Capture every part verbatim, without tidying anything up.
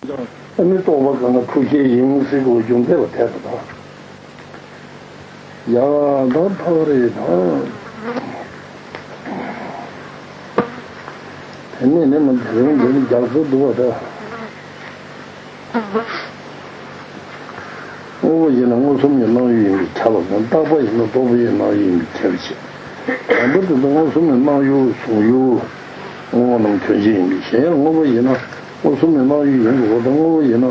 ཨ་ནི་རྟོག་པ་གང་ལ་འཁྲུལ་ཤེས་ཡིན་ཟེར་དགོས་རྒྱུ་མཚན་ལ་དད་པ་དང་། ཡང་དག་ཐག་རེད་དང་། དེ་ནས་ནི་མ་དེ་རིང་འདི་ནི་རྒྱག་ཚུལ་འདུག་པ་འདྲ། དངོས་པོ་ཡིན་ན་མངོན་སུམ་གྱི་སྣང་ཡུལ་ཡིན་པས་ཁྱབ་པ་དང་། རྟག་པ་ཡིན་ན་རྟོག་པའི་སྣང་ཡུལ་ཡིན་པས་ཁྱབ་པའི་ཕྱིར། དང་པོ་དེ་དག་མངོན་སུམ་གྱི་སྣང་ཡུལ་གཟུང་ཡུལ་དངོས་པོ་རྣམས་དོན་སྤྱི་ཡིན་པས། གཞན་ཡང་དངོས་པོ་ཡིན་ན་མངོན་སུམ་གྱི་སྣང་ཡུལ་ཡིན་དགོས་པ་དང་། དངོས་པོ་ཡིན་ན་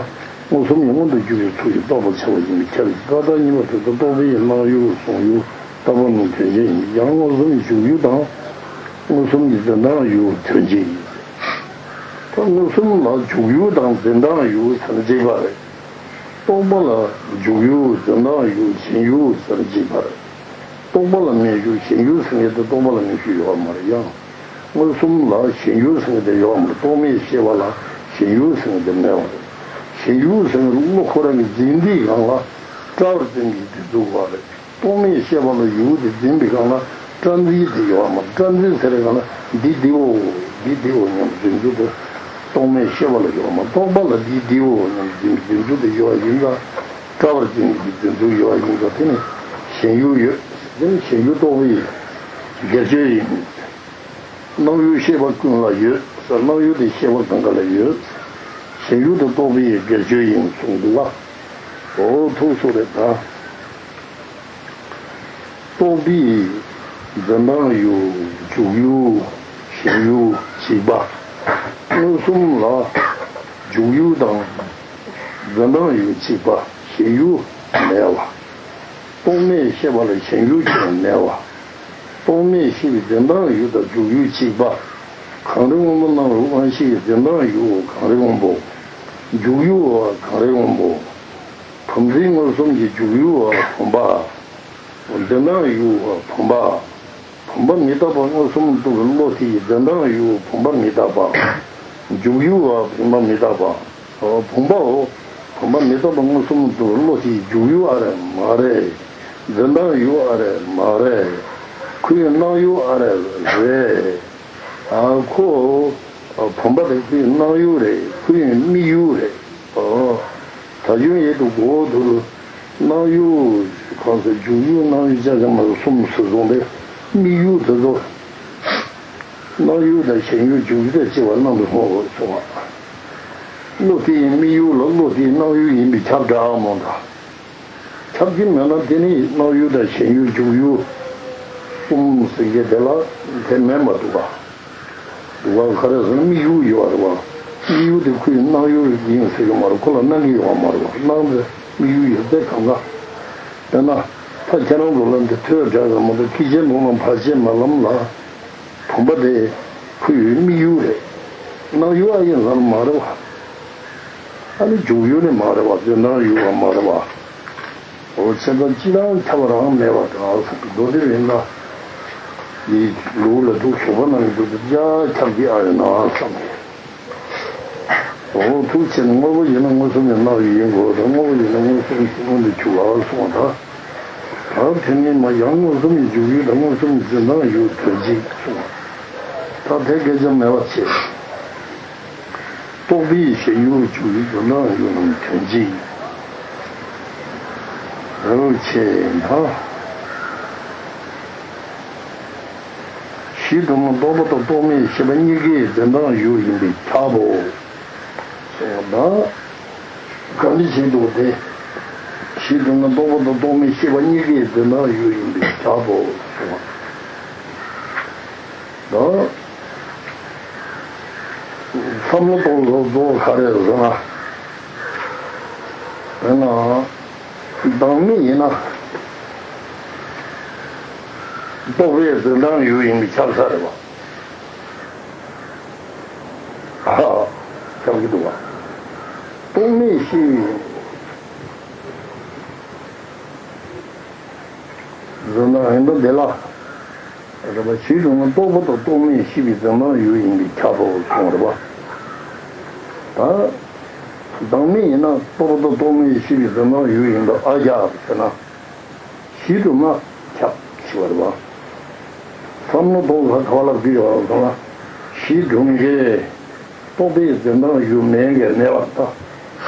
མངོན་སུམ་གྱི་མངོན་དུ་གྱུར་པའི་ཚུལ་གྱིས་རྟོགས་པར་བྱ་བ་ཡིན་པས་ཁྱབ་པའི་ཕྱིར། རྟག་སྟེ་གཉིས་པ་དེ་དག་རྟོག་པའི་སྣང་ཡུལ་གཟུང་ཡུལ་རྟག་པ་རྣམས་དོན་སྤྱི་ཡིན། ཡང་མངོན་སུམ་གྱི་འཇུག་ཡུལ་དང་མངོན་སུམ་གྱི་འཛིན་སྟངས་ཡུལ་དོན་སྤྱི་ཡིན། ད་མངོན་སུམ་ལ་འཇུག་ཡུལ་དང་འཛིན་སྟངས་ཡུལ་ཟེར་ན་གཅིག་པ་རེད། རྟོག་པ་ལ་འཇུག་ཡུལ་འཛིན་སྟངས་ཡུལ་ཞེན་ཡུལ་ཟེར་ན་གཅིག་པ་རེད། རྟོག་པ་ལ་མེད་རྒྱུ་ཞེན་ཡུལ་ཟེར་མཁན་དེ་རྟོག་པ་ལ་མེད་རྒྱུ་ཡོད་མ་རེད། ཡང་མངོན་སུམ་ལ་ཞེན་ཡུལ་ཟེར་མཁན་དེ་ཡོད་མ་རེད། རྟོག་མེད་ཤེས་པ་ལ་ཞེན་ཡུལ་ཟེར་མཁན་དེ་མེད་པ་རེད། ཞེན་ཡུལ་ཟེར་མཁན་བློ་ཁོ་རང་གིས་འཛིན་དུས་སྒང་ལ་སྐྲག་པར་འཛིན་གྱི་དེ་འཛུགས་པ་རེད། རྟོག་མེད་ཤེས་པ་ལ་ཡུལ་དེ་འཛིན་པའི་སྒང་ལ་སྐྲག་འཛིན་དེ་ཡོད་མ་རེད། སྐྲག་འཛིན་ཟེར་བའི་སྒང་ལ་འདི་འདིའོ་འདི་འདིའོ་སྙམ་འཛིན་ཚུལ་དེ་རྟོག་མེད་ཤེས་པ་ལ་ཡོད་མ་རེད། རྟོག་པ་ལ་འདི་འདིའོ་སྙམ་འཛིན་འཛིན་ཚུལ་དེ་ཡོད་པ་ཡིན་ཙང་སྐྲག་པར་འཛིན་གྱི་འཛིན་ཚུལ་ཡོད་པ་ཡིན་ཙང་དེ་ནི་ཞེན་ཡུལ་ཡོད། དེ་ནི་ཞེན་ཡུལ་རྟོག་པའི་སྒེར་ཆོས་ཡིན། སྣང་ཡུལ་ཤེས་པ་ཀུན་ལ་ཡོད། སྣང་ཡུལ་དེ་ཤེས་པ་གང་ག་ལ་ཡོད། ཞེན་ཡུལ་དེ་རྟོག་པའི་སྒེར་ཆོས་ཡིན་གསུངས་འདུག་ལ། འོ་ཐུགས་སུ་རེད་ད། རྟོག་པའི་འཛིན་སྟངས་ཡུལ་འཇུག་ཡུལ་ཞེན་ཡུལ་གཅིག་པ། མངོན་སུམ་ལ་འཇུག་ཡུལ་དང་འཛིན་སྟངས་ཡུལ་གཅིག་པ་ཞེན་ཡུལ་མེད་པ། རྟོག་མེད་ཤེས་པ་ལ་ཞེན་ཡུལ་ཀྱང་མེད་པ། རྟོག་མེད་ཤེས་པའི་འཛིན་སྟངས་ཡུལ་དང་འཇུག་ཡུལ་གཅིག་པ། གངས་རི་སྔོན་པོ་སྣང་བའི་དབང་ཤེས་ཀྱི་འཛིན་སྟངས་ཡུལ་གངས་རི་སྔོན་པོ། འཇུག་ཡུལ་བ་གངས་རི་སྔོན་པོ། བུམ་འཛིན་མངོན་སུམ་གྱི་འཇུག་ཡུལ་བ་བུམ་པ། འཛིན་སྟངས་ཡུལ་བ་བུམ་པ། བུམ་པ་མི་རྟག་པ་མངོན་སུམ་རྟོགས་པའི་བློ་དེ་ཡི་འཛིན་སྟངས་ཡུལ་བ་བུམ་པ་མི་རྟག་པ། འཇུག་ཡུལ་བ་བུམ་པ་མི་རྟག་པ། བུམ་པའོ། བུམ་པ་མི་རྟག་པ་མངོན་སུམ་དུ་བློ་དེའི་འཇུག་ཡུལ་ཨ་རེ་མ་རེད། འཛིན་སྟངས་ཡུལ་ཨ་རེ་མ་རེད། ཁོའི་སྣང་ཡུལ་ཨ་རེ་རེད། ཨ་ཁོ། བུམ་པ་དེ་ཁོའི་སྣང་ཡུལ་རེད། ཁོའི་དམིགས་ཡུལ་རེད། ཨོ། ད་གཞུང་ཡིད་དུ་གོ་དུ་སྣང་ཡུལ་གང་ཟེར་འཇུག་ཡུལ་སྣང་ཡུལ་ཅག་ཅག་མ་གསུམ་སུ་བཟུང་སྟེ་དམིགས་ཡུལ་དེ་ཚོ། སྣང་ཡུལ་དང་ཞེན་ཡུལ་འཇུག་ཡུལ་དང་བཅས་པ་རྣམ་པར་སྨྲ་བར་གསུངས་པ། བློ་དེ་ཡི་དམིགས་ཡུལ་ལ་བློ་དེའི་སྣང་ཡུལ་ཡིན་པས་ཁྱབ་བསྒྲགས་མོ་འདྲ། ཁྱབ་ཀྱི་མེད་ན་དེ་ནི་སྣང་ཡུལ་དང་ཞེན་ཡུལ་འཇུག་ཡུལ་གསུམ་ཟེར་མཁན་དེ་ལ་དེ་མེད་མ་འདུག་ག་འདུག་ག་ག་རེ་ཟེར་ན་དམིགས་ཡུལ་ཡོད་རེད་བ། དམིགས་ཡུལ་དེ་ཁོའི་སྣང་ཡུལ་ཡིན་ཟེར་གྱི་མ་རེད། ཁོ་ལ་སྣང་གི་ཡོད་མ་རེད་བ། སྣང་དེ་དམིགས་ཡུལ་ཡོད་ཚད་གང་ག་དཔེར་ན་ད་ཁྱེད་རང་ཚོ་ལ་འདི་ཐོས་བསྒྲགས་ཡོད་མ་གཏོགས་ཁྱི་ཆེན་མོ་ལ་བར་ཆད་མ་ལམ་ལ། བུམ་པ་དེ་ཁོའི་དམིགས་ཡུལ་རེད། སྣང་ཡུལ་ཨ་ཡིན་ཟེར་མ་རེད་བ། ཨ་ནི་འཇུག་ཡུལ་ནི་མ་རེད་བ། དེ་སྣང་ཡུལ་བ་མ་རེད་བ། འོ་བྱས་ཙང་སྤྱིར་བཏང་ཁྱབ་པ་རང་མེད་པ་དང་མདོ་སྡེ་པའི་ན་ཡི་ལུགས་ལ་འདུག་ཞོགས་པ་ནང་གི་འདུག་དེ་ཡ་ཁྱབ་ཀྱི་ཨ་ཡིན་ན་བསམ། འོ་ཐུགས་ཆེ་ནས་དངོས་པོ་ཡིན་ན་མངོན་སུམ་ཡང་སྣང་ཡུལ་ཡིན་དགོས་དང་། དངོས་པོ་ཡིན་ན་མངོན་སུམ་གྱི་མངོན་དུ་གྱུར་པ་གསུངས་པ་དང་། ད་དེ་ནས་མ་ཡང་མངོན་སུམ་གྱི་འཇུག་ཡུལ་དང་མངོན་སུམ་གྱི་འཛིན་སྟངས་ཡུལ་དོན་གཅིག་གསུངས་པ། ད་དེ་སྐད་ཆ་མེད་པ་བྱས། རྟོག་པའི་ཞེན་ཡུལ་འཇུག་ཡུལ་འཛིན་སྟངས་ཡུལ་རྣམས་དོན་གཅིག་རེད་བྱས་ན། གཞི་གྲུབ་ན་རྟོག་པ་དང་རྟོག་མེད་ཤེས་པ་གཉིས་ཀའི་འཛིན་སྟངས་ཡུལ་ཡིན་པས་ཁྱབ་བོ། གསུངས་པ་དང་། ག་ནི་བཞིན་དུ་སྟེ། གཞི་གྲུབ་ན་རྟོག་པ་དང་རྟོག་མེད་ཤེས་པ་གཉིས་ཀའི་འཛིན་སྟངས་ཡུལ་ཡིན་པས་ཁྱབ་བོ་གསུངས་པ་དང་། བསམ་བློ་གཏོང་བཟོ་བཟོ་ག་རེ་ཟེར་ན། དཔེར་ན། བདག་མེད་ཡིན་ན། རྟོག་པའི་འཛིན་སྟངས་ཡུལ་ཡིན་པས་ཁྱབ་ས་རེད་བ། ཧ། ཁྱབ་ཀྱི་འདུག་བ། རྟོག་མེད་ཤེས་པའི་འཛིན་སྟངས་ཡིན་ན་འདི་ལ། རེད་པ། གཞི་གྲུབ་ན་རྟོག་པ་དང་རྟོག་མེད་ཤེས་པའི་འཛིན་སྟངས་ཡུལ་ཡིན་པས་ཁྱབ་པའོ་གསུངས་རེད་པ། ད། བདག་མེད་ཡིན་ན་རྟོག་པ་དང་རྟོག་མེད་ཤེས་པའི་འཛིན་སྟངས་ཡུལ་ཡིན་པས་ཨ་རྒྱ་ཟེར་ན། གཞི་གྲུབ་ན་ཁྱབ་ཞེས་པ་རེད་པ། བསམ་བློ་གཏོང་ས་ག་པ་ལ་བསྒུགས་ཡོད་པ་ཟེར་ན། གཞི་གྲུབ་མཁན་རྟོག་པའི་འཛིན་སྟངས་ཡུལ་མེད་མཁན་མེད་པ་ད།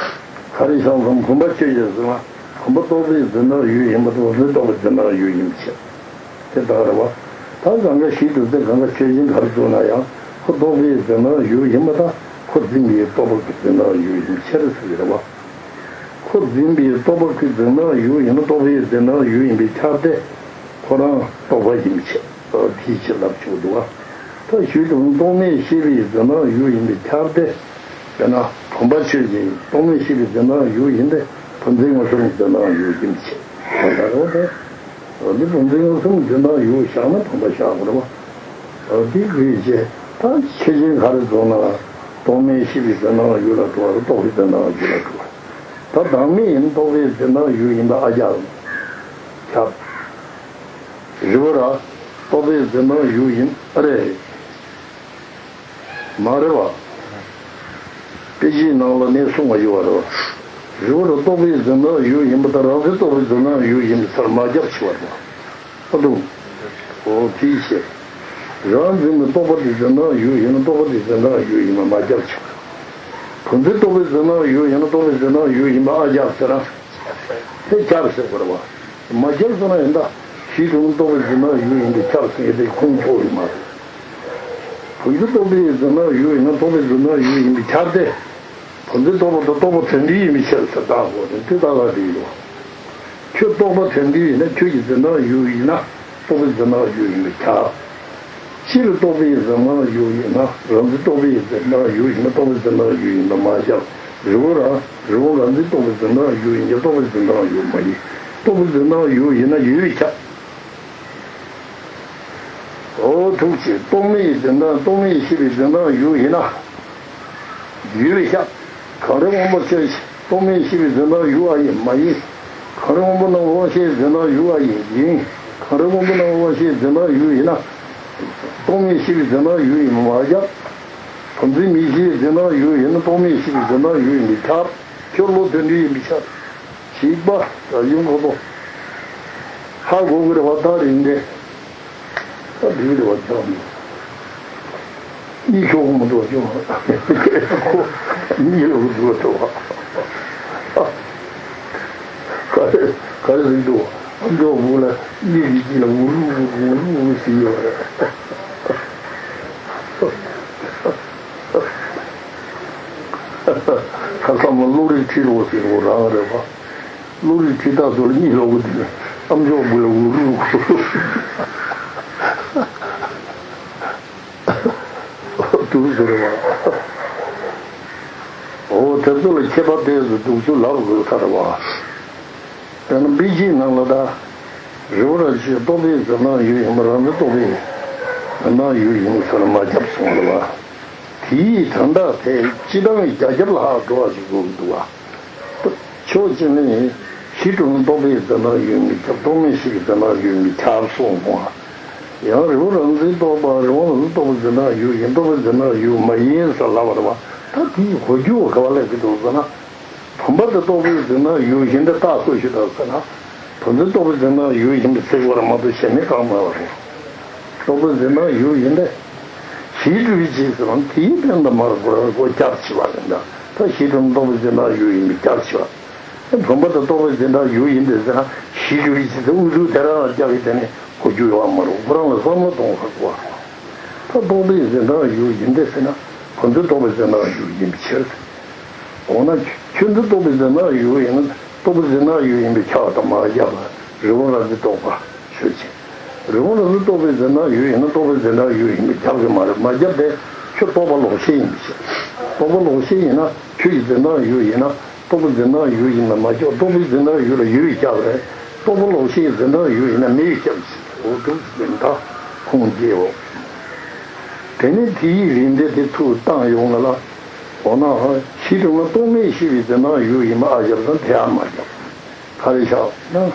ག་རེ་བྱུང་སོང་བུམ་པ་ཆོས་ཅན་ཟེར་ན། བུམ་པ་རྟོག་པའི་འཛིན་སྟངས་ཡུལ་ཡིན་པ་དང་བུམ་འཛིན་རྟོག་པའི་འཛིན་སྟངས་ཡུལ་ཡིན་པའི་ཕྱིར། དེ་ལྟར་བ། ད་གང་ག་ཞིག་ཏུ་ཚེ་གང་ག་ཆོས་ཅན་ག་རེ་བྱུང་ན་ཡང་ཁོ་རྟོག་པའི་འཛིན་སྟངས་ཡུལ་ཡིན་པ་དང་ཁོ་འཛིན་པའི་རྟོག་པ་གི་འཛིན་སྟངས་ཡུལ་ཡིན་ཕྱིར་ཟེར་གྱི་རེད་བ། ཁོ་འཛིན་པའི་རྟོག་པ་གི་འཛིན་སྟངས་ཡུལ་ཡིན་ན་རྟོག་པའི་འཛིན་སྟངས་ཡུལ་ཡིན་པའི་ཁྱབ་སྟེ། ཁོ་རང་རྟོག་པ་ཡིན་ཕྱིར། དེའི་ཕྱིར་ལབ་ཆོག་འདུག་བ། ད་ཞུས་དང་རྟོག་མེད་ཤེས་པའི་འཛིན་སྟངས་ཡུལ་ཡིན་པའི་ཁྱབ་སྟེ། དཔེར་ན་བུམ་པ་ཆོས་ཅན་རྟོག་མེད་ཤེས་པའི་འཛིན་སྟངས་ཡུལ་ཡིན་ཏེ། བུམ་འཛིན་མངོན་སུམ་འཛིན་སྟངས་ཡུལ་ཡིན་ཕྱིར། ད་ལྟ་རོ་དེ། འདི་བུམ་འཛིན་མངོན་སུམ་འཛིན་སྟངས་ཡུལ་བཞག་ན་བུམ་པ་བཞག་དགོས་རེད་བ། འདི་གི་རྗེས་ད་ཆོས་ཅན་ག་རེ་རྫོགས་ན། རྟོག་མེད་ཤེས་པའི་འཛིན་སྟངས་ཡུལ་ལ་གྲུབ་པ་རེད། རྟོག་པའི་འཛིན་སྟངས་ཡུལ་ལ་གྲུབ་པ་རེད། ད་བདག་མེད་ཡིན་རྟོག་པའི་འཛིན་སྟངས་ཡུལ་ཡིན་པ་ཨ་རྒྱ་ཁྱབ། རི་བོ་ར་རྟོག་པའི་འཛིན་སྟངས་ཡུལ་ཡིན་ཨ་རེད། མ་རེད་བ། དཔེ་ཆའི་ནང་ལ་ནས་གསུངས་པ་ཡོད་བ་རེད་བ། རི་བོ་ར་རྟོག་པའི་འཛིན་སྟངས་ཡུལ་ཡིན་པ་དང་རང་འཛིན་རྟོག་པའི་འཛིན་སྟངས་ཡུལ་ཡིན་པའི་ཚུལ་མ་རྒྱབ་ཆེ་བ་རེད་བ། ཨ་དུང་། འོ་དེའི་ཕྱིར། རང་འཛིན་གྱི་རྟོག་པ་དེ་འཛིན་སྟངས་ཡུལ་ཡིན་ན་རྟོག་པ་དེ་འཛིན་སྟངས་ཡུལ་ཡིན་པ་མ་རྒྱབ་ཆེ་བ་རེད། བུམ་འཛིན་རྟོག་པའི་འཛིན་སྟངས་ཡུལ་ཡིན་ན་རྟོག་པའི་འཛིན་སྟངས་ཡུལ་ཡིན་པ་ཨ་རྒྱབ་ཟེར་ན། དེ་རྒྱབ་ཟེར་དགོས་རེད་བ། མ་རྒྱབ་ཟེར་ན་ཡིན་ད། ཞི་ཁྲོ་རྟོག་པའི་འཛིན་སྟངས་ཡུལ་ཡིན་པའི་ཁྱབ་ཟེར་ཡས་དེ་ཁུངས་ཐུབ་ཡོད་མ་རེད། བུམ་འཛིན་རྟོག་པའི་འཛིན་སྟངས་ཡུལ་ཡིན་ན་རྟོག་པའི་འཛིན་སྟངས་ཡུལ་ཡིན་པའི་ཁྱབ་སྟེ། བུམ་འཛིན་རྟོག་པ་དང་རྟོག་པ་དོན་འབྲས་ཡིན་པའི་ཕྱིར་ཟེར་བཏགས་དགོས་ནས་དེ་ལྟ་ལ་རེད་ཡོད། ཁྱོད་རྟོག་པ་དོན་འབྲས་ཡིན་ན་ཁྱོད་ཀྱི་འཛིན་སྟངས་ཡུལ་ཡིན་ན་རྟོག་པའི་འཛིན་སྟངས་ཡུལ་ཡིན་པའི་ཁྱབ། སྤྱིར་རྟོག་པའི་འཛིན་སྟངས་ཡུལ་ཡིན་ན་རང་འཛིན་རྟོག་པའི་འཛིན་སྟངས་ཡུལ་ཡིན་ན་རྟོག་པའི་འཛིན་སྟངས་ཡུལ་ཡིན་པ་མ་ཁྱབ། རི་བོ་ར་རི་བོ་རང་འཛིན་རྟོག་པའི་འཛིན་སྟངས་ཡུལ་ཡིན་ཀྱང་རྟོག་པའི་འཛིན་སྟངས་ཡུལ་མ་ཡིན། རྟོག་པའི་འཛིན་སྟངས་ཡུལ་ཡིན་ན་ཡུལ་ཁྱབ། འོ་ཐུགས་ཆེ། རྟོག་མེད་ཀྱི་འཛིན་སྟངས་རྟོག་མེད་ཤེས་པའི་འཛིན་སྟངས་ཡུལ་ཡིན་ན། ཡུལ་བས་ཁྱབ། གངས་རི་སྔོན་པོ་ཆོས་ཅན། རྟོག་མེད་ཤེས་པའི་འཛིན་སྟངས་ཡུལ་ཨ་ཡིན་མ་ཡིན། གངས་རི་སྔོན་པོ་རྣམས་དབང་ཤེས་འཛིན་སྟངས་ཡུལ་ཨ་ཡིན་ཡིན། གངས་རི་སྔོན་པོ་རྣམས་དབང་ཤེས་འཛིན་སྟངས་ཡུལ་ཡིན་ན། རྟོག་མེད་ཤེས་པའི་འཛིན་སྟངས་ཡུལ་ཡིན་མ་ཁྱབ། བུམ་འཛིན་མེད་ཤེས་འཛིན་སྟངས་ཡུལ་ཡིན་ན་རྟོག་མེད་ཤེས་པའི་འཛིན་སྟངས་ཡུལ་ཡིན་པས་ཁྱབ། ཁྱོད་བློ་དོན་འདྲ་ཡིན་པས་ཁྱབ། ཞིག་པ་ད་ཡོང་གོ་དོ། ཧ་གོ་གི་རེད་བ་ད་རིང་འདྲེ། ད་འདི་རེད་བ་ཁྱོད་མི། གཉིད་ཤོག་མི་འདུག་ཅུང་། གཉིད་ལོག་འདུག་འདུག་བ། ག་རེ་ག་རེ་ཟིག་འདུག་ཨ་མཆོག་བུ་ལ་གཉིད་ཀྱི་དཀྱིལ་ལ་འུ་རུ་འུ་རུ་འུ་རུ་ཟིག་ཡོད་རེད། ཁ་སང་མ་བློ་རིག་ཁྲིད་ལོག་ཟེར་བ་རང་རེད་པ། བློ་རིག་ཁྲིད་སྟངས་ཚོ་ལ་གཉིད་ལོག་གི་འདུག་ཨ་མཆོག་བུ་ལ་འུ་རུ་འུ་རུ་ཟེར་བ། འོ་དེ་ཚོ་ལ་ཁྱད་པར་དེ་ཚོ་འདུག་ཚུལ་ལབ་དགོས་ས་རེད་བ། དཔེར་ན་དཔེ་ཆའི་ནང་ལ་ད། རི་བོ་ར་ཆོས་རྟོག་པའི་འཛིན་སྟངས་ཡུལ་ཡིན་པ་རང་ནི་རྟོག་པའི་འཛིན་སྟངས་ཡུལ་ཡིན་ཟེར་མ་ཁྱབ་སོང་རེད་བ། དེའི་དོན་དག་དེ་སྤྱི་བཏང་གི་རྒྱ་ཁྱབ་ལ་ཧ་འགྲོ་བ་ཞིག་དགོས་ཀྱི་འདུག་བ། ཕྱོགས་གཅིག་ནས་ཞི་ཁྲོ་རྟོག་པའི་འཛིན་སྟངས་ཡུལ་མི་ཁྱབ། རྟོག་མེད་ཤེས་པའི་འཛིན་སྟངས་ཡུལ་མི་ཁྱབ་སོང་བ། ཡང་རི་བོ་རང་འཛིན་རྟོག་པ་རི་བོ་རང་འཛིན་རྟོག་པའི་འཛིན་སྟངས་ཡུལ་ཡིན་རྟོག་པའི་འཛིན་སྟངས་ཡུལ་མ་ཡིན་ཟེར་ལབ་པ་རེད་བ། ད་དེའི་གོ་རྒྱུ་ག་བ་སླེབས་ཀྱི་འདུག་ཟེར་ན། བུམ་པ་དེ་རྟོག་པའི་འཛིན་སྟངས་ཡུལ་ཡིན་ཏེ་རྟགས་བཀོད་ཞུ་དང་ཟེར་ན། བུམ་འཛིན་རྟོག་པའི་འཛིན་སྟངས་ཡུལ་ཡིན་པའི་ཚིག་བར་མ་གཏོགས་གཞན་མེད་གང་མ་བ་རེད། རྟོག་པའི་འཛིན་སྟངས་ཡུལ་ཡིན་ཏེ། ཞི་ཁྲོའི་རྗེས་ཟེར་བ་དེའི་དོན་དུ་མར་གོ་ར་གོ་རྒྱབ་ཆེ་བ་རེད་འདྲ། ད་ཞི་ཁྲོ་རྟོག་པའི་འཛིན་སྟངས་ཡུལ་ཡིན་པའི་རྒྱབ་ཆེ་བ། བུམ་པ་དེ་རྟོག་པའི་འཛིན་སྟངས་ཡུལ་ཡིན་ཏེ་ཟེར་ན་ཞི་ཁྲོའི་རྗེས་ཟེར་ཨུ་ཚུགས་དེ་རང་ལ་རྒྱག་གི་དེ་ནས་གོ་རྒྱུ་ཡོད་མ་རེད། ཁོ་རང་ལ་བསམ་བློ་གཏོང་ས་གོ་བ་རེད། ད་རྟོག་པའི་འཛིན་སྟངས་ཡུལ་ཡིན་ཏེ་ཟེར་ན་བུམ་འཛིན་རྟོག་པའི་འཛིན་སྟངས་ཡུལ་ཡིན་པའི་ཕྱིར། འོ་ན་ཆོས་འཛིན་རྟོག་པའི་འཛིན་སྟངས་ཡུལ་ཡིན་ན་རྟོག་པའི་འཛིན་སྟངས་ཡུལ་ཡིན་པའི་ཁྱབ་པ་དང་མ་ཁྱབ་པ་རི་བོང་རྭ་འཛིན་རྟོག་པ་ཆོས་ཅན། རི་བོང་རྭ་འཛིན་རྟོག་པའི་འཛིན་སྟངས་ཡུལ་ཡིན་ན་རྟོག་པའི་འཛིན་སྟངས་ཡུལ་ཡིན་པའི་ཁྱབ་ཀྱི་མ་རེད། མ་ཁྱབ་དེ་ཁྱོད་རྟོག་པ་ལོག་ཤེས་ཡིན་པའི་ཕྱིར། རྟོག་པ་ལོག་ཤེས་ཡིན་ན་ཆོས་ཀྱི་འཛིན་སྟངས་ཡུལ་ཡིན་ན་རྟོག་པའི་འཛིན་སྟངས་ཡུལ་ཡིན་ན་མ་ཁྱབ། རྟོག་པའི་འཛིན་སྟངས་ཡུལ་ལ་ཡུལ་བས་ཁྱབ་རེད། རྟོག་པ་ལོག་ཤེས་འཛིན་སྟངས་ཡུལ་ཡིན་ན་མི་བས་ཁྱབ་ཟེར། འོ་འདུག་ཟེར་ད་ཁུངས་སྐྱེལ་འོ། དེ་ནས་དེའི་རིགས་འགྲེ་དེ་ཚུར་བཏང་ཡོང་ང་ལ། འོ་ན་ཞི་ཁྲོ་ན་རྟོག་མེད་ཤེས་པའི་འཛིན་སྟངས་ཡུལ་ཡིན་པ་ཨ་ཁྱབ་དང་དེ་ཨ་མ་ཁྱབ། ག་རེ་ཁྱབ་ན།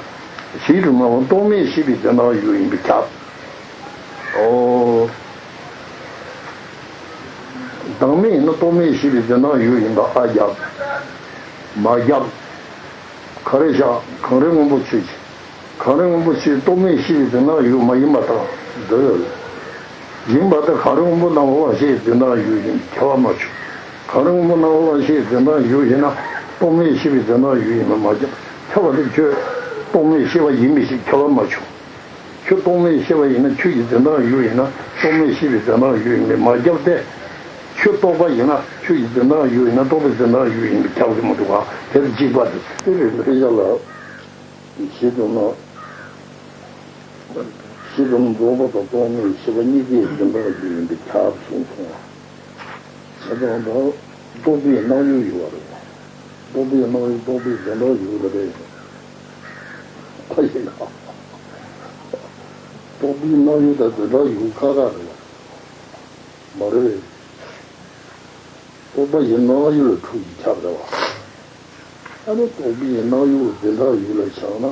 ཞི་ཁྲོ་ན་རྟོག་མེད་ཤེས་པའི་འཛིན་སྟངས་ཡུལ་ཡིན་པས་ཁྱབ། འོ། བདག་མེད་ཡིན་ན་རྟོག་མེད་ཤེས་པའི་འཛིན་སྟངས་ཡུལ་ཡིན་པ་ཨ་ཁྱབ། མ་ཁྱབ། ག་རེ་ཁྱབ། གངས་རི་སྔོན་པོ་ཆོས་ཅན། གངས་རི་སྔོན་པོ་ཆོས་རྟོག་མེད་ཤེས་པའི་འཛིན་སྟངས་ཡུལ་མ་ཡིན་པ་དང་འདོད། ཡིན་པ་དེ་གངས་རི་སྔོན་པོ་སྣང་བ་དབང་ཤེས་འཛིན་སྟངས་ཡུལ་ཡིན་ཁྱབ་པ་མ་བྱུང་། གངས་རི་སྔོན་པོ་སྣང་བ་དབང་ཤེས་འཛིན་སྟངས་ཡུལ་ཡིན་ན། རྟོག་མེད་ཤེས་པའི་འཛིན་སྟངས་ཡུལ་ཡིན་པས་མ་ཁྱབ། ཁྱབ་པ་དེ་ཁྱོད་རྟོག་མེད་ཤེས་པ་ཡིན་མིན་ཞིག་ཁྱབ་པ་མ་བྱུང་། ཁྱོད་རྟོག་མེད་ཤེས་པ་ཡིན་ན་ཁྱོད་ཀྱི་འཛིན་སྟངས་ཡུལ་ཡིན་ན་རྟོག་མེད་ཤེས་པའི་འཛིན་སྟངས་ཡུལ་ཡིན་པས་མ་ཁྱབ་སྟེ། ཁྱོད་རྟོག་པ་ཡིན་ན་ཁྱོད་ཀྱི་འཛིན་སྟངས་ཡུལ་ཡིན་ན་རྟོག་པའི་འཛིན་སྟངས་ཡུལ་ཡིན་པས་ཁྱབ་ཀྱི་མི་འདུག་ག་དེ་ལ་འཇིགས་པ་དེ་དེ་རེད། དཔེ་ཆ་ལ་ཞེས་གསུངས་ན། ཤེས་རབ་རྫོགས་པ་དང་རྟོག་མེད་ཤེས་པ་གཉིས་ཀའི་འཛིན་པ་ཡུལ་ཡིན་པས་ཁྱབ་གསུངས་སོང་བ། བྱས་ཙང་ད་རྟོག་པའི་སྣང་ཡུལ་ཡོད་པ་རེད། རྟོག་པའི་སྣང་ཡུལ་རྟོག་པའི་འཛིན་གྲྭ་ཡུལ་ལ་རེད། ད་ཡིན་ན། རྟོག་པའི་སྣང་ཡུལ་དང་འཛིན་གྲྭ་ཡུལ་ཁ་ཁ་རེད་པ། མ་རེད། རྟོག་པ་ཡི་སྣང་ཡུལ་ལ་འཁྲུལ་གྱིས་ཁྱབ་རེད་པ། ཨ་ནི་རྟོག་པའི་སྣང་ཡུལ་འཛིན་གྲྭ་ཡུལ་ལ་བཞག་ན།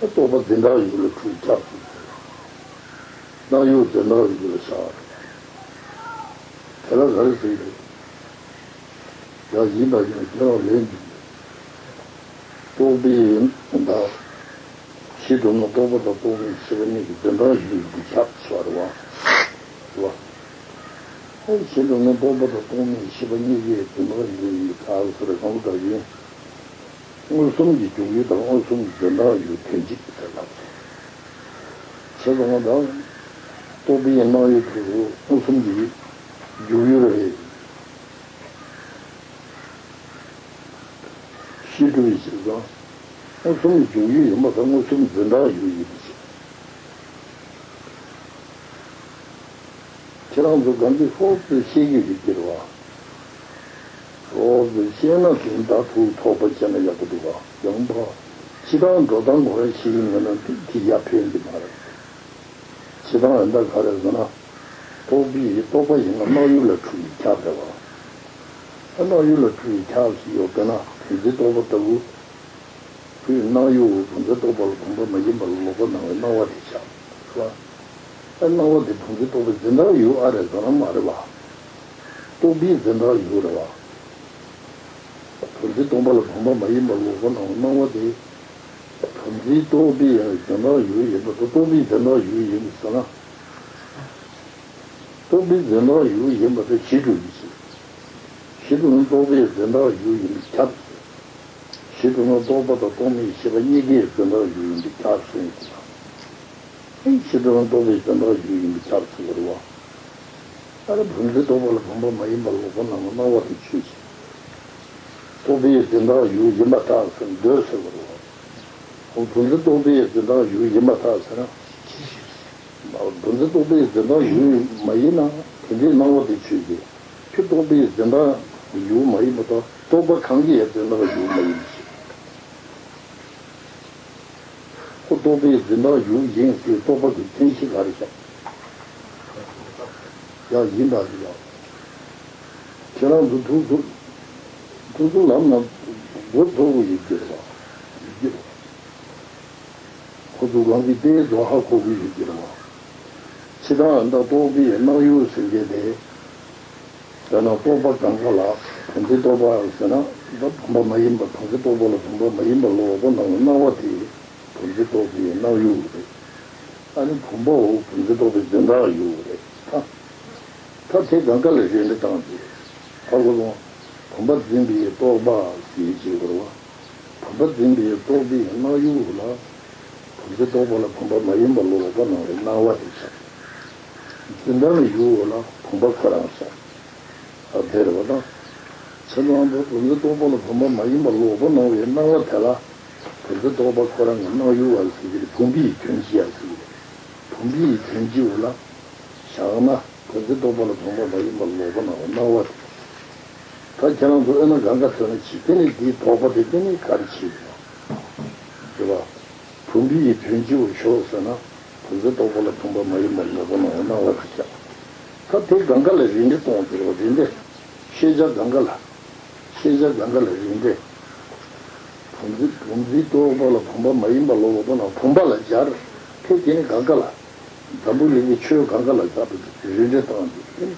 རྟོག་པ་འཛིན་གྲྭ་ཡུལ་ལ་འཁྲུལ་གྱིས་ཁྱབ་ཟེར། སྣང་ཡུལ་འཛིན་གྲྭ་ཡུལ་ལ་བཞག་རེད། དེ་ལ་ག་རེ་ཟེར་གྱི་རེད། ཡང་ཡིན་པ་ཡིན་ན་ཁྱེད་རང་ལན་གྱིས། རྟོག་པའི་མདའ། ཤེས་གྲུབ་ན་རྟོག་པ་དང་རྟོག་མེད་ཤེས་པ་གཉིས་ཀྱི་འཛིན་གྲྭ་ཡུལ་དུ་ཁྱབ་ཟེར་བ་རེད་པ། ཨེ་ཤེས་གྲུབ་ན་རྟོག་པ་དང་རྟོག་མེད་ཤེས་པ་གཉིས་ཀྱི་འཛིན་གྲྭ་ཡུལ་ཡིན་ཁ་ཟེར་གང་ལྟར་ཡིན། མངོན་སུམ་གྱི་འཇུག་ཡུལ་དང་མངོན་སུམ་གྱི་འཛིན་གྲྭ་ཡུལ་དོན་གཅིག་ཟེར་ལབ་སོང་། བྱས་ཙང་ད་རྟོག་པའི་སྣང་ཡུལ་དེ་མངོན་སུམ་གྱི་འཇུག་ཡུལ་རེད། ཤེས་སྒྲུབ་ཡིན་ཞེས་སོ། མངོན་སུམ་འཇུག་ཡུལ་ཡིན་པ་དང་མངོན་སུམ་འཛིན་གྲྭ་ཡུལ་ཡིན་པ་ཞིག་ཁྱེད་རང་ཚོ་གང་གི་ཧོབ་ཏེ་ཤེས་ཀྱི་རེད་ཟེར་བ། ཧོབ་ཏེ་ཤེས་ན་དེ་ད་ཐུགས་ཐོགས་པ་བྱས་ན་ཡག་པོ་འདུག་ག་ཡང་པ། སྤྱིར་བཏང་འགྲོ་སྟངས་ཁོ་རང་ཤེས་ཀྱི་མེད་ན་དེ་དེ་ཡར་ཕན་གྱི་མ་རེད། བྱེད་སྟངས་ཡང་དག་ག་རེ་ཟེར་ན། རྟོག་པའི་རྟོག་པ་ཡིན་ན་སྣང་ཡུལ་ལ་འཁྲུལ་བའི་ཁྱབ་རེད་པ། སྣང་ཡུལ་ལ་འཁྲུལ་བའི་ཁྱབ་ཞིག་ཡོད་པས་ན་བུམ་འཛིན་རྟོག་པ་ལྟ་བུ། དེའི་སྣང་ཡུལ་བུམ་འཛིན་རྟོག་པ་ལ་བུམ་པ་མ་ཡིན་པར་ལོག་པར་སྣང་བའི་སྣང་བ་དེ་ཁྱབ་རེད་པ། སྣང་བ་དེ་བུམ་འཛིན་རྟོག་པའི་འཛིན་སྟངས་ཡུལ་ཨ་རེད་ཟེར་ན་མ་རེད་པ། རྟོག་པའི་འཛིན་སྟངས་ཡུལ་རེད་པ། བུམ་འཛིན་རྟོག་པ་ལ་བུམ་པ་མ་ཡིན་པར་ལོག་པར་སྣང་བའི་སྣང་བ་དེ། བུམ་འཛིན་རྟོག་པའི་ཡང་འཛིན་སྟངས་ཡུལ་ཡིན་པ་དང་རྟོག་པའི་འཛིན་སྟངས་ཡུལ་ཡིན་པ་ཟེར་ན། རྟོག་པའི་འཛིན་སྟངས་ཡུལ་ཡིན་པ་དེ་གཞི་གྲུབ་ཀྱི་ཕྱིར། གཞི་གྲུབ་ནི་རྟོག་པའི་འཛིན་སྟངས་ཡུལ་ཡིན་པས་ཁྱབ། གཞི་གྲུབ་ནི་རྟོག་པ་དང་རྟོག་མེད་ཤེས་པ་གཉིས་ཀའི་འཛིན་སྟངས་ཡུལ་ཡིན་པས་ཁྱབ་གསུངས་ཡོད་པ། གཞི་གྲུབ་ནི་རྟོག་པའི་འཛིན་སྟངས་ཡུལ་ཡིན་པས་ཁྱབ་ཟེར་བ་རེད་པ། ཨ་ནི་བུམ་འཛིན་རྟོག་པ་ལ་བུམ་པ་མ་ཡིན་པར་ལོག་པར་སྣང་བའི་སྣང་བ་དེ་ཆོས་ཅན། རྟོག་པའི་འཛིན་སྟངས་ཡུལ་ཡིན་པར་ཐལ་ཟེར་འདོད་ཟེར་བ་རེད་པ། འོ་བུམ་འཛིན་རྟོག་པའི་འཛིན་སྟངས་ཡུལ་ཡིན་པར་ཐལ་ཟེར་ན། བུམ་འཛིན་རྟོག་པའི་འཛིན་སྟངས་ཡུལ་མ་ཡིན་ན་དེ་འདྲའི་སྣང་བ་དེ་ཆོས་ཅན། ཁྱོད་རྟོག་པའི་འཛིན་སྟངས་ཡུལ་མ་ཡིན་པ་དང་རྟོག་པ་གང་གི་ཡང་འཛིན་སྟངས་ཡུལ་མ་ཡིན་པ་ཞིག་ཁོ་རྟོག་པའི་འཛིན་སྟངས་ཡུལ་ཡིན་ཟེར་རྟོག་པ་གི་མཚན་གཞི་ག་རེ་བཞག་ཡང་ཡིན་དང་ཡང་། ཁྱེད་རང་ཚོ་ཐུགས་ཚུགས། ཐུགས་ཚུགས་ལམ་ན་མགོ་ཚོགས་པོ་ཡིན་གྱི་རེད་པ། ཡིན་གྱི་རེད་པ། ཁོ་ཚོ་གང་གི་ལྟའི་རྫོགས་ཧ་གོ་གི་ཡོད་ཀྱི་རེད་པ། ཕྱི་དང་འདྲ་རྟོག་པའི་སྣང་ཡུལ་ཟེར་མཁན་དེ། དཔེར་ན་རྟོག་པ་གང་ག་ལ་བུམ་འཛིན་རྟོག་པ་ཟེར་ན་ད་བུམ་པ་མ་ཡིན་པ་བུམ་འཛིན་རྟོག་པ་ལ་བུམ་པ་མ་ཡིན་པ་ལོག་པར་སྣང་བའི་སྣང་བ་དེ་བུམ་འཛིན་རྟོག་པའི་སྣང་ཡུལ་རེད། ཨ་ནི་བུམ་པའོ་བུམ་འཛིན་རྟོག་པའི་འཛིན་སྟངས་ཡུལ་རེད་ད། ད་དེ་གང་ག་ལ་རིགས་འགྲེ་བཏང་སྟེ། ཧ་གོ་སོང་། བུམ་པ་འཛིན་པའི་རྟོག་པ་ཟེར་བྱེད་དགོས་རེད་པ། བུམ་པ་འཛིན་པའི་རྟོག་པའི་སྣང་ཡུལ་ལ། བུམ་འཛིན་རྟོག་པ་ལ་བུམ་པ་མ་ཡིན་པ་ལོག་པར་སྣང་བའི་སྣང་བ་དེ་ཆགས། འཛིན་སྟངས་ཡུལ་ལ་བུམ་པ་ཁོ་རང་ཆགས། ཨ་དེ་རེད་པ་དང་། ཕྱི་ནང་དུ་བུམ་འཛིན་རྟོག་པ་ལ་བུམ་པ་མ་ཡིན་པ་ལོག་པར་སྣང་བའི་སྣང་བ་དེ་ལ། བུམ་འཛིན་རྟོག་པ་ཁོ་རང་གི་སྣང་ཡུལ་བ་ཟེར་གྱི་རེད། བུམ་པའི་དོན་སྤྱི་ཡ་ཟེར་གྱི་རེད། བུམ་པའི་དོན་སྤྱི་བོ་ལ། བཞག་ན་བུམ་འཛིན་རྟོག་པ་ལ་བུམ་པ་མ་ཡིན་པ་ལོག་པར་སྣང་བའི་སྣང་བ་དེ། ད་ཁྱེད་རང་ཚོ་དབྱེ་ན་གང་ག་ཐོན་ན་ཆེ་དེ་ནི་འདིའི་དོགས་པ་དེ་དེ་ནི་ག་རེ་བྱེད་དགོས་རེད་པ། བུམ་པའི་དོན་སྤྱི་བོ་ཞོག་ཟེར་ན། བུམ་འཛིན་རྟོག་པ་ལ་བུམ་པ་མ་ཡིན་པ་ལོག་པར་སྣང་བའི་སྣང་བ་དེ་ཆགས། ད་དེ་གང་ག་ལ་རིགས་འགྲེ་གཏོང་དགོས་རེད་པ། རིགས་འགྲེ། ཤེས་བྱ་གང་ག་ལ། ཤེས་བྱ་གང་ག་ལ་རིགས་འགྲེ། བུམ་འཛིན་བུམ་འཛིན་རྟོག་པ་ལ་བུམ་པ་མ་ཡིན་པ་ལོག་པར་སྣང་བུམ་པ་ལ་སྦྱར། དེ་དེ་ནི་གང་ག་ལ། འཛམ་བུ་གླིང་གི་ཆོས་གང་ག་ལ་སྦྱར་བའི་རིགས་འགྲེ་བཏང་འདུག་དེ་ནི།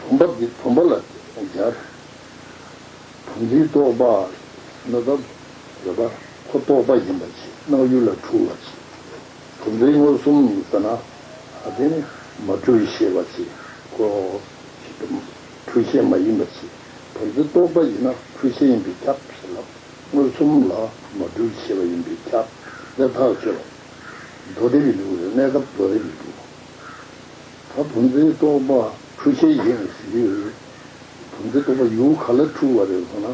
བུམ་པ་འདི་བུམ་པ་ལ་སྦྱར། བུམ་འཛིན་རྟོག་པ་ནི་ད་ཡོད་པ་ཁོ་རྟོག་པ་ཡིན་པ་བྱས་སྣང་ཡུལ་ལ་འཁྲུལ་བ་བྱས། བུམ་འཛིན་མངོན་སུམ་ཟེར་ན་ཨ་དེ་ནི་མ་འཁྲུལ་ཤེས་པ་བྱས་ཁོ་འཁྲུལ་ཤེས་མ་ཡིན་པ་བྱས། བུམ་འཛིན་རྟོག་པ་ཡིན་ན་འཁྲུལ་ཤེས་ཡིན་པས་ཁྱབ་ཟེར་ལ། མངོན་སུམ་ལ་མ་གྲུབ་ཤེས་པ་ཡིན་པས་ཁྱབ་ཟེར་ཐག་ཆོད་པ། མདོ་སྡེ་པའི་ལུགས་རེད། གནས་སྐབས་མདོ་སྡེ་པའི་ལུགས། ད་བུམ་འཛིན་རྟོག་པ་འཁྲུལ་ཤེས་ཡིན་ཟེར་གྱི་ཡོད་རེད། བུམ་འཛིན་རྟོག་པ་ཡུལ་ག་ལ་འཁྲུལ་བ་རེད་ཟེར་ན།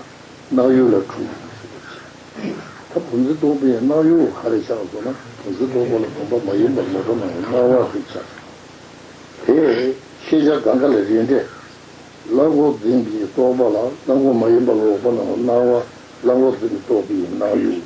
སྣང་ཡུལ་ལ་འཁྲུལ་ཡོད་ཟེར་གྱི་རེད། ད་བུམ་འཛིན་རྟོག་པའི་སྣང་ཡུལ་ག་རེ་ཆགས་སོང་ན། བུམ་འཛིན་རྟོག་པ་ལ་བུམ་པ་མ་ཡིན་པ་ངོ་བོ་ནང་སྣང་བ་ཞིག་ཆགས་སོང་། དེ་ཤེས་བྱ་གང་ག་ལ་རིགས་འགྲེ། གླང་པོ་འཛིན་པའི་རྟོག་པ་ལ་གླང་པོ་མ་ཡིན་པ་ངོ་བོ་ནང་སྣང་བ། གླང་པོ་འཛིན་པའི་རྟོག་པའི་སྣང་ཡུལ།